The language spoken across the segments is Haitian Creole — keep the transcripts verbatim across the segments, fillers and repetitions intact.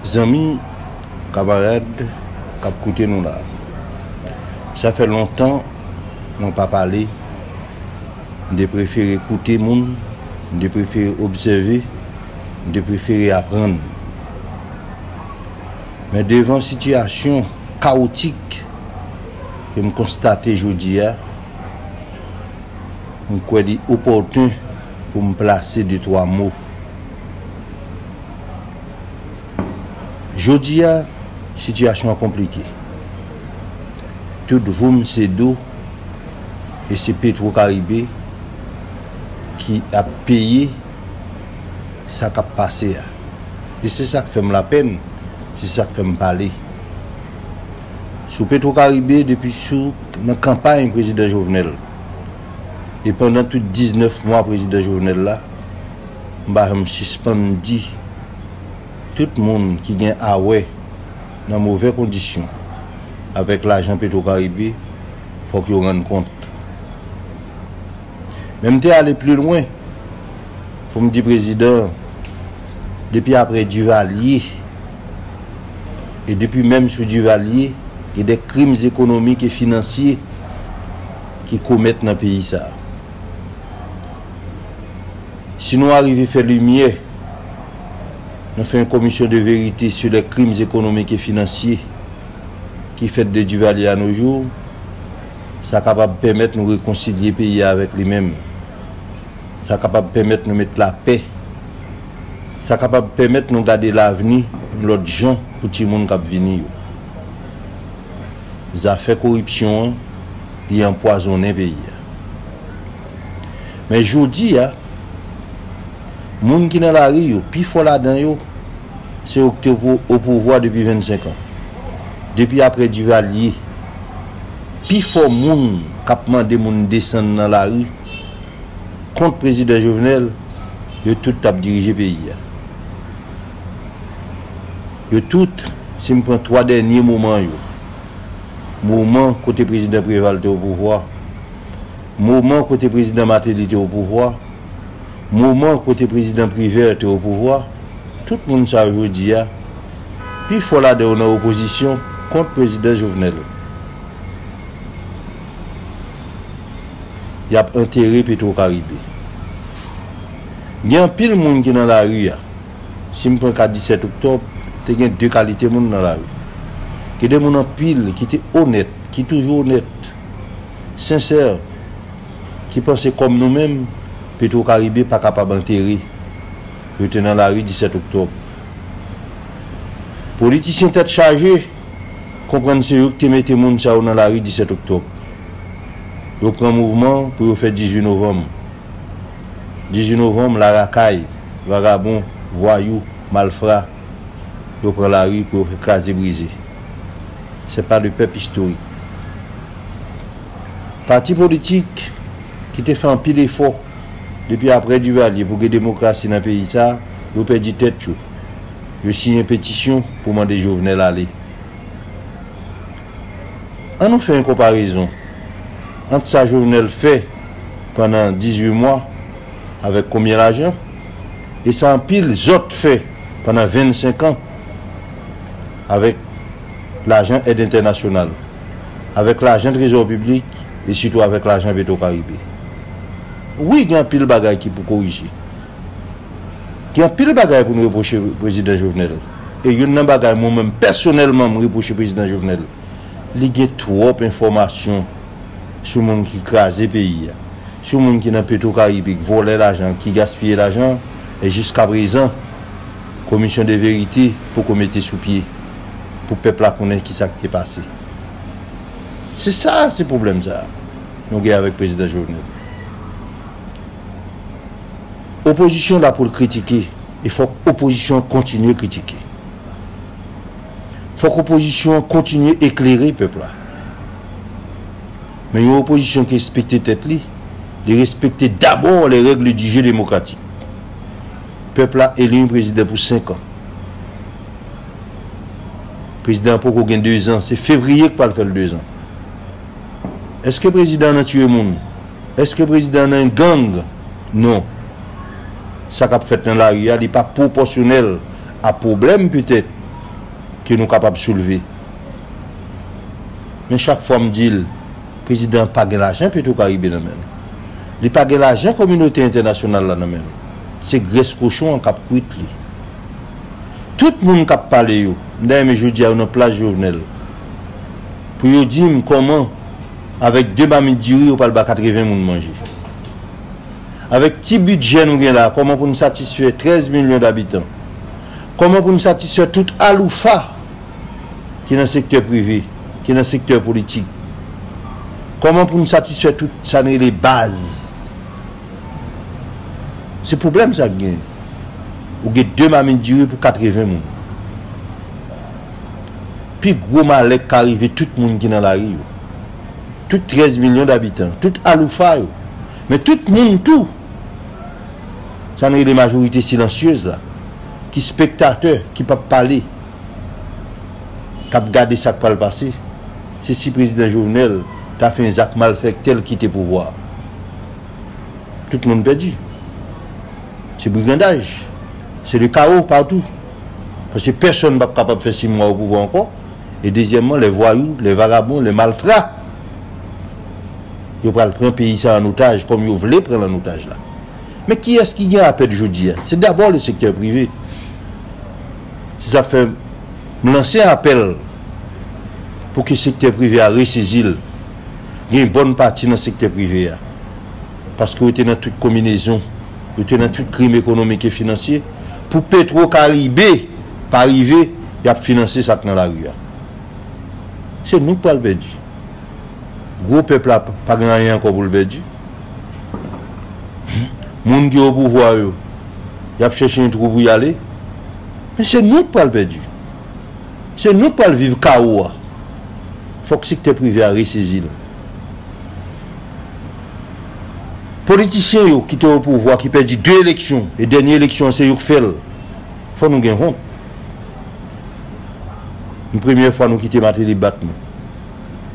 Zanmi, kamarad k ap koute nou la, sa fè lontan mwen pa pale. M te prefere koute moun, m te prefere obsève, m te prefere aprann. Men devan sitiyasyon kawotik ke m konstate jodi a, m kwè li opòten pou m plase de twa mo. Jodi a, sitiyasyon an konplike. Tout voum se do, e se Petro Caribe ki ap peye sa k ap pase a. E se sa k fè m lapèn, se sa k fè m pale. Sou Petro Caribe, depi sou nan kanpay prezidan Jovenel, e pandan tout diznèf mwa prezidan Jovenel la, m pa janm sispann di, tout moun ki gen a wè nan movè kondisyon avèk lajan Petro Caribe, fòk yo rann kont. Men m te ale pli lwen pou m di prezidan, depi apre Duvalier, e depi menm sou Duvalier, gen de krim ekonomik e finansye ki komèt nan peyi sa a. Si nou arive fè limyè, nou fè yon komisyon de verite sur les crimes économiques et financiers ki fèt de Duvalier à nos jours, sa kapab pèmèt nou rekonsilye peyi a avèk li menm. Sa kapab pèmèt nou met lapè. Sa kapab pèmèt nou gade lavni yon lòt jan pou timoun k ap vini yo. Zafè koripsyon an, li anpwazonnen peyi a. Men jodi a, moun ki nan lari yo, pifò ladan yo, se yo ki te o, o pouvwa depi vennsenk an. Depi apre Duvalier, pifò moun k ap mande moun desann nan lari kont prezidan Jovenel, yo tout t ap dirije peyi a. Yo tout, si m pran twa dènye moman yo, moman kote prezidan Préval te o pouvwa, moman kote prezidan Martelly te o pouvwa, moman kote prezidan Privert te o pouvwa, tout moun sa yo jodi a, pifò ladan yo nan opozisyon kont prezidan Jovenel. Y ap antere Petro Caribe. Gen anpil moun ki nan lari a. Si m pran ka disèt oktòb, te gen de kalite moun nan lari. Gen de moun anpil ki te onèt, ki toujou onèt, sensè, ki panse kòm nou menm, Petro Caribe pa kapab antere. Yo te nan lari disèt oktòb. Politisyen tèt chaje konprann se yo ki te mete moun sa yo nan lari disèt oktòb. Yo pran mouvman pou yo fè dizuit novanm. Dizuit novanm, larakay, vagabon, vwayou, malfra, yo pran lari pou yo fè kraze brize. Se pa de pèp istorik. Pati politik ki te fè anpil efò depi apre Duvalier pou gen demokrasi nan peyi sa, yo pèdi tèt yo. Yo siyen petisyon pou mande Jovenel ale. An nou fè yon konparezon ant sa Jovenel fè pandan dizuit mwa avèk konbyen lajan e sa anpil zòt fè pandan vennsenk an avèk lajan èd entènasyonal, avèk lajan trezò piblik e sitou avèk lajan Petro Caribe. Wi, gen anpil bagay ki pou korije. Gen anpil bagay pou nou repwoche prezidan Jovenel. E youn nan bagay mwen menm pèsonèlman m repwoche prezidan Jovenel, li gen twòp enfòmasyon sou moun ki kraze peyi a, sou moun ki nan Petro Caribe, ki vòlè lajan, ki gaspiye lajan, e jiskaprezan, komisyon de verite poko mete sou pye pou pèp la konnen kisa ki te pase. Se sa, se pwoblèm sa a nou gen avèk prezidan Jovenel. Opozisyon la pou l kritike, e fòk opozisyon an kontinye kritike. Fòk opozisyon an kontinye eklere pèp la. Men yon opozisyon ki respekte tèt li, li respekte dabò les règles du jeu démocratique. Pèp la eli yon prezidan pou senk an. Prezidan an poko gen dezan, se fevriye k pral fè l dezan. Èske prezidan an nan tiye moun? Èske prezidan an nan gang? Non. Sa k ap fèt nan lari a, li pa pwopòsyonèl a pwoblèm petèt ke nou kapab soulve. Men chak fwa m di l, prezidan pa gen lajan Petwokaribe nan men l. Li pa gen lajan kominote entènasyonal la nan men l. Se grès kochon an k ap kwit li. Tout moun k ap pale yo, m ta renmen jodi a yo nan plas Jovenel, pou yo di m kòman, avèk de mamit diri, yo pral ba katreven moun manje. Avèk ti bidjè nou gen la, kòman pou n satisfè trèz milyon dabitan? Kòman pou n satisfè tout aloufa ki nan sektè prive, ki nan sektè politik? Kòman pou n satisfè tout sa n rele baz? Se pwoblèm sa k gen. Ou gen de mamit diri pou katreven moun. Pi gwo malè k ka rive tout moun ki nan lari yo. Tout trèz milyon dabitan, tout aloufa yo. Men tout moun tou, sa n rele majorite silansyez la, ki spektatè, ki p ap pale, k ap gade sa k pral pase, se si prezidan Jovenel ta fè yon zak malfektè, l kite pouvwa a. Tout moun pèdi. Se brigandaj. Se le kawo patou. Paske pèsonn p ap kapab fè sis mwa o pouvwa ankò. E dezyèmman, les voyous, les vagabonds, les malfrats, yo pral pran peyi sa an otaj, kòm yo vle pran l an otaj la. Men kiyès ki gen a pèd jodi a? Se dabò le sektè prive. Se sa k fè m lanse apèl pou ke sektè prive a resezi l. Gen yon bòn pati nan sektè prive a. Paske yo te nan tout konbinezon, yo te nan tout krim ekonomik e finansye, pou Petwokaribe pa rive, y ap finanse sa k nan lari a. Se nou k pral pèdi. Gwo pèp la pa gen anyen ankò pou l pèdi. Moun ki o pouvwa yo, y ap chèche yon twou pou y ale. Men se nou k pral pèdi. Se nou k pral viv kawo a. Fòk sektè prive a resezi l. Politisyen yo ki te o pouvwa, ki pèdi de eleksyon, e dènye eleksyon an se yo k fè l, fò nou gen wont. Yon premyè fwa nou kite Martelly bat nou.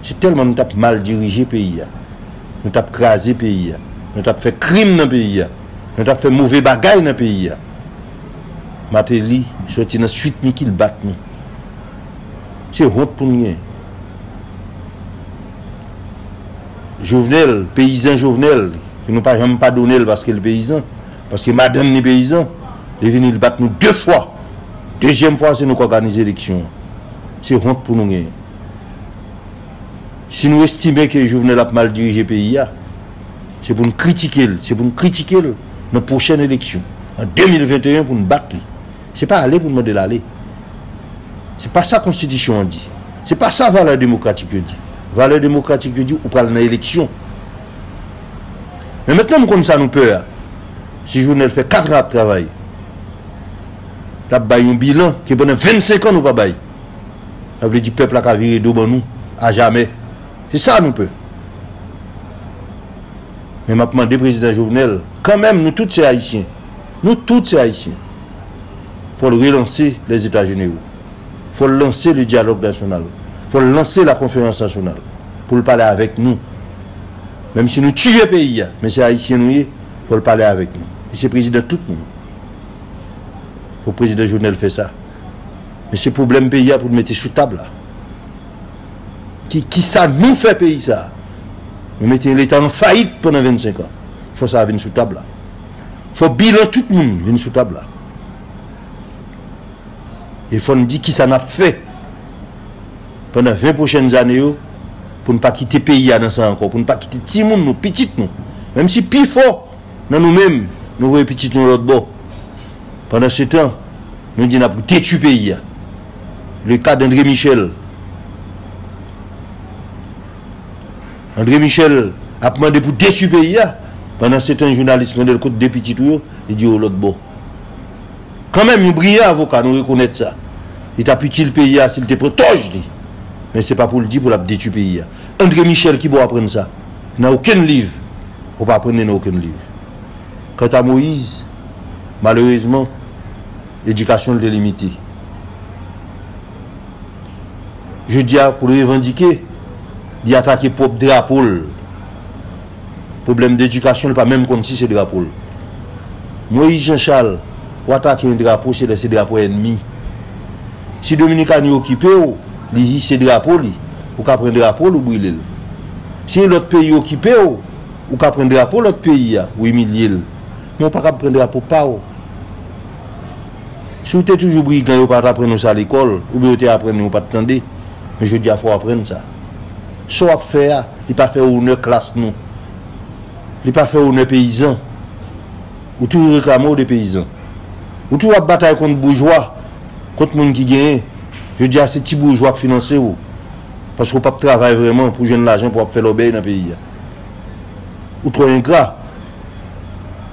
Se tèlman nou t ap mal dirije peyi a. Nou t ap kraze peyi a. Nou t ap fè krim nan peyi a. Nou t ap fè move bagay nan peyi a. Martelly soti nan swit Micky, l bat nou. Se wont pou n gen. Jovenel, peyizan Jovenel, ke nou pa janm padone l paske l peyizan, paske madanm li peyizan, li vini, l bat nou de fwa. Dezyèm fwa, se nou k òganize eleksyon an. Se wont pou nou gen. Si nou estime ke Jovenel ap mal dirije peyi a, se pou n kritike l, se pou n kritike l nan pwochèn eleksyon, an de mil venteyen, pou n bat li. Se pa ale pou n mande l ale. Se pa sa konstitisyon an di. Se pa sa valè demokratik yo di. Valè demokratik yo di ou pral nan eleksyon. Men mentnan m konn sa nou pè a. Si Jovenel fè kat an ap travay, l ap bay yon bilan ke pandan vennsenk an nou pa bay. Sa vle di pèp la ka vire do ban nou ajamè. Se sa nou pè. Men m ap mande prezidan Jovenel, kanmenm, nou tout se Ayisyen. Nou tout se Ayisyen. Fò l relanse Lèzeta Jenewo. Fò l lanse le dyalòg nasyonal. Fò l lanse la konferans nasyonal pou l pale avèk nou. Menm si nou tiye peyi a, men se Ayisyen nou ye, fò l pale avèk nou. Li se prezidan tout moun. Fò prezidan Jovenel fè sa. Men se pwoblèm peyi a pou n mete sou tab la. Ki, kisa nou fè peyi sa a? Nou mete yon leta an fayit pandan vennsenk an. Fò sa a vin sou tab la. Fò bilan tout moun vin sou tab la. E fò n di kisa n ap fè pandan ven pwochèn ane yo, pou n pa kite peyi a nan sa ankò, pou n pa kite timoun nou, pitit nou, menm si pi fò nan nou menm, nou voye pitit nou lòt bò. Pandansetan, nou di n ap detwi peyi a. Le ka d André Michel. André Michel ap mande pou detwi peyi a. Pandansetan, jounalis mande l kote de pitit ou yo, li di yo lòt bò. Kanmenm, yon briyan avoka, nou rekonèt sa. Li t ap itil peyi a si l te pran tòj li. Men se pa pou l di pou l ap detwi peyi a. André Michel, ki bò w aprann sa? Nan okenn liv. Ou pa aprann li nan okenn liv. Kanta Moyiz, malerezman, edikasyon l te limite. Jodi a, pou l revandike, li atake pwòp drapo l. Pwoblèm dedikasyon, li pa menm konn si se drapo l. Moyiz Jan Chal, ou atake yon drapo, se lè se drapo ènmi. Si Dominikani okipe w, li hise drapo li, ou ka pran drapo l, ou brile l. Si yon lòt peyi okipe w, ou ka pran drapo lòt peyi a, ou imilye l. Men w pa kab pran drapo pa w. Si w te toujou brigan, yo pa t aprann ou sa lekòl, oubyen yo te aprann ou, ou pa t tande. Men jodi a, fò w aprann sa. Sa w ap fè a, li pa fè onè klas nou. Li pa fè onè peyizan. Ou toujou reklame w de peyizan. Ou toujou ap batay kont boujwa, kont moun ki genyen. Jodi a, se ti boujwa k finanse w. Paske w p ap travay vrèman pou jwenn lajan pou w ap fè lòbèy nan peyi a. Ou twò engra.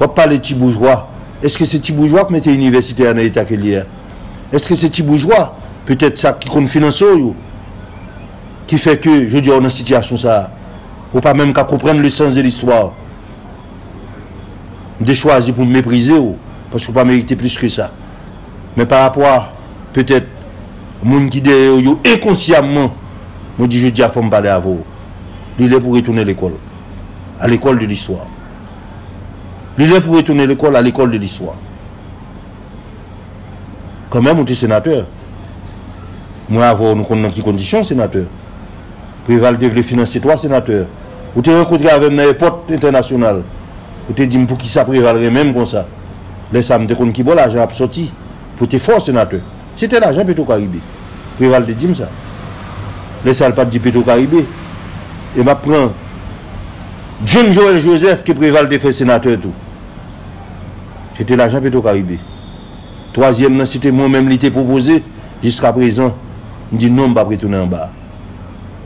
W ap pale ti boujwa. Èske se ti boujwa k mete inivèsite a nan eta ke l ye a? Èske se ti boujwa, petèt sa ki konn finanse w yo, ki fè ke jodi a w nan sitiyasyon sa a? Ou pa menm ka konprann le sens de l'histoire. M te chwazi pou m meprize w, paske w pa merite plis ke sa. Men pa rapò a, petèt, moun ki dèyè w yo enkonsyamman, mwen di jodi a fò m pale avè w. Li lè pou retounen lekòl. À l'école de l'histoire. Li lè pou retounen lekòl, à l'école de l'histoire. Kanmenm, ou te senatè. Mwen avè w, nou konn nan ki kondisyon, senatè. Preval te vle finanse twa senatè. Ou te rankontre avè m nan èpòt entènasyonal. Ou te di m poukisa Preval renmen m konsa. Lè sa a, m te konn ki bò lajan ap sòti pou te fè w senatè. Se te lajan Petro Caribe. Preval te di m sa. Lè sa a, l pa t di Petro Caribe. E m ap pran John Joël Joseph ke Preval te fè senatè tou. Se te lajan Petro Caribe. Twazyèm nan, se te mwen menm li te pwopoze. Jiskaprezan, m di non, m p ap retounen anba a.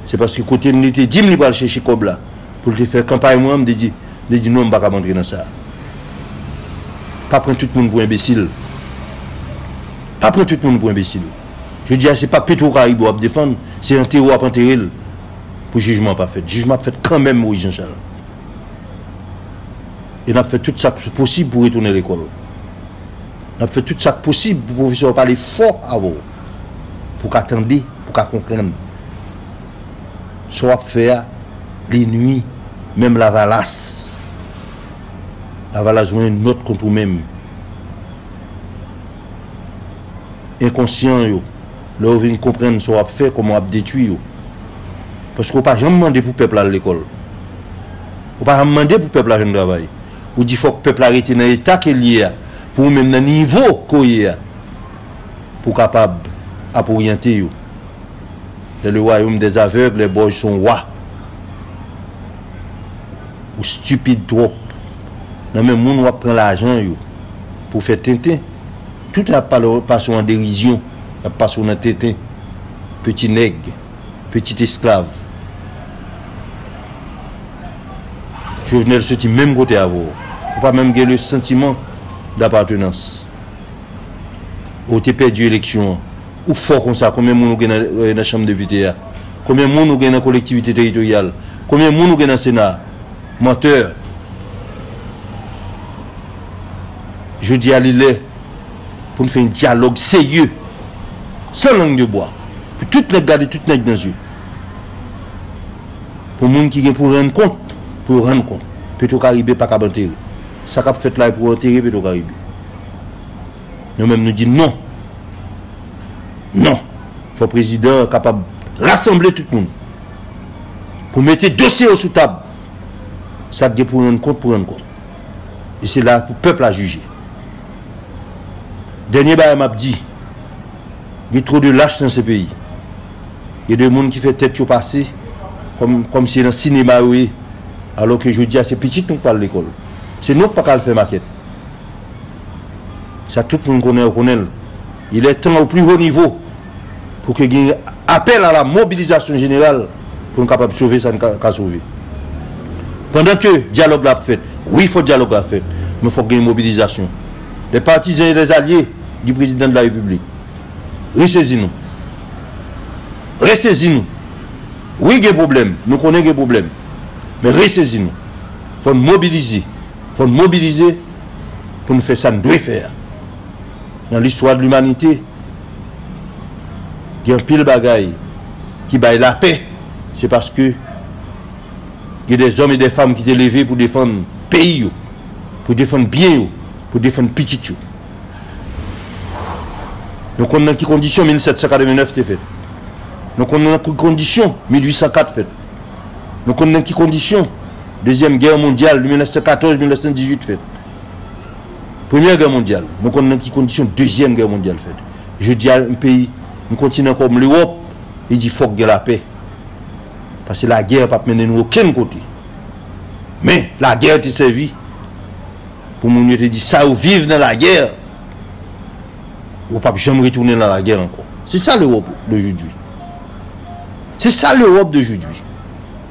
Se paske kote m li te di m li pral chèche kòb la pou l te fè kanpay mwen an, m te di, m te di non, m pa kab antre nan sa a. Pa pran tout moun pou enbesil. Pa pran tout moun pou enbesil. Jodi a, se pa Petro Caribe w ap defann, se antere w ap antere l pou jijman an pa fèt. Jijman ap fèt kanmenm, Moyiz Jan Chal. E n ap fè tout sa k posib pou retounen lekòl. N ap fè tout sa k posib pou pwofesè yo pale fò avè w, pou w ka tande, pou w ka konprann. Sa w ap fè a, li nwi menm Lavalas. Lavalas voye nòt kont ou menm. Enkonsyan yo, lè yo vin konprann sa w ap fè, kòman w ap detwi yo. Paske w pa janm mande pou pèp la al lekòl. Ou pa janm mande pou pèp la jwenn travay. Ou di fòk pèp la rete nan eta ke l ye a, pou ou menm nan nivo ke w ye a, pou w kapab ap oryante yo. Dans le royaume des aveugles, les borgnes sont rois. Ou stipid twòp. Nan men moun w ap pran lajan yo pou fè tenten. Tout ap pale, pase w an derizyon, y ap pase w nan tenten. Peti nèg, peti esklav. Jovenel soti menm kote avè w. Ou pa menm gen le sentiment d'appartenance. Ou te pèdi eleksyon an. Ou fò konsa, konbyen moun ou gen nan, euh, nan chanm depite a? Konbyen moun ou gen nan kolektivite teritoryal? Konbyen moun ou gen nan Sena a? Mantè. Jodi a, li lè pou n fè yon dyalòg serye, san lang de bwa, pou tout nèg gade tout nèg nan zye. Pou moun ki gen pou rann kont, pou yo rann kont. Petro Caribe pa kab antere. Sa k ap fèt la, e pou antere Petro Caribe. Nou menm, nou di non. Non. Fò prezidan an kapab rasanble tout moun pou mete dosye yo sou tab. Sa k gen pou rann kont, pou rann kont. E se la pou pèp la jije. Dènye bagay m ap di, gen twò de lach nan se peyi. Gen de moun ki fè tèt yo pase kòm, kòmsi nan sinema yo ye, alò ke jodi a se pitit nou k pral lekòl. Se nou k pa ka al fè makèt. Sa tout moun konnen, yo konnen l. Il est temps au plus haut niveau pou ke gen apèl à la mobilisation générale pou n kapab sove sa n ka, ka sove. Pandan ke dyalòg la ap fèt, wi, fò dyalòg la fèt, men fòk gen mobilizasyon. Les partisans et les alliés du président de la République, resezi nou. Resezi nou. Wi, gen pwoblèm. Nou konnen gen pwoblèm. Men resezi nou. Fò n mobilize. Fò n mobilize pou n fè sa n dwe fè a. Nan listwa de limanite, gen anpil bagay ki bay lapè. Se paske gen dèzòm e dèfanm ki te leve pou defann peyi yo, pou defann byen yo, pou defann pitit yo. Nou konn nan ki kondisyon mil sèt san katrevenèf te fèt. Nou konn nan ki kondisyon mil uit san kat fèt. Nou konn nan ki kondisyon Dezyèm Gè Mondyal, mil nèf san katòz, mil nèf san dizuit fèt. Premyè Gè Mondyal, nou konn nan ki kondisyon Dezyèm Gè Mondyal fèt. Jodi a, yon peyi, yon kontinan kòm Lewòp, li di fòk gen lapè. Paske lagè p ap mennen nou okenn kote. Men, lagè te sèvi pou moun yo te di sa yo viv nan lagè, yo p ap janm retounen nan lagè ankò. Se sa Lewòp de jodi. Se sa Lewòp de jodi.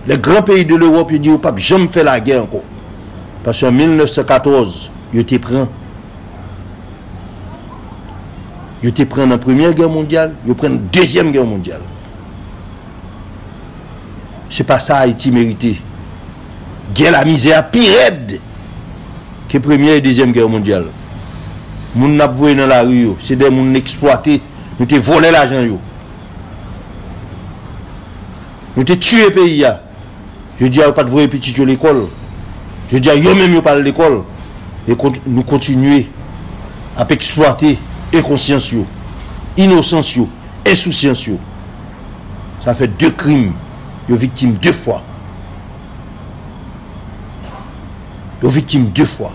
Les grands pays de l'Europe, yo di yo p ap janm fè lagè ankò. Paske an mil nèf san katòz, yo te pran. Yo te pran nan Premyè Gè Mondyal, yo pran nan Dezyèm Gè Mondyal. Se pa sa Ayiti merite. Gè lamizè a pi rèd ke Premyè e Dezyèm Gè Mondyal. Moun n ap voye nan lari yo, se de moun n eksplwate, nou te vòlè lajan yo. Nou te tiye peyi a. Jodi a, yo pa t voye pitit yo lekòl. Jodi a, yo menm yo pa al lekòl. E kont-, nou kontinye ap eksplwate enkonsyans yo, inosans yo, ensousyans yo. Sa fè de krim. Yo viktim de fwa. Yo viktim de fwa.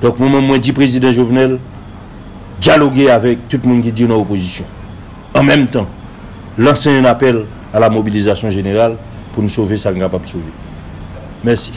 Donk, mwen menm, mwen di Prezidan Jovenel, dyaloge avèk tout moun ki di yo nan opozisyon. An menm tan, lanse yon apèl a la mobilizasyon jeneral pou nou sove sa n kapab sove. Mèsi.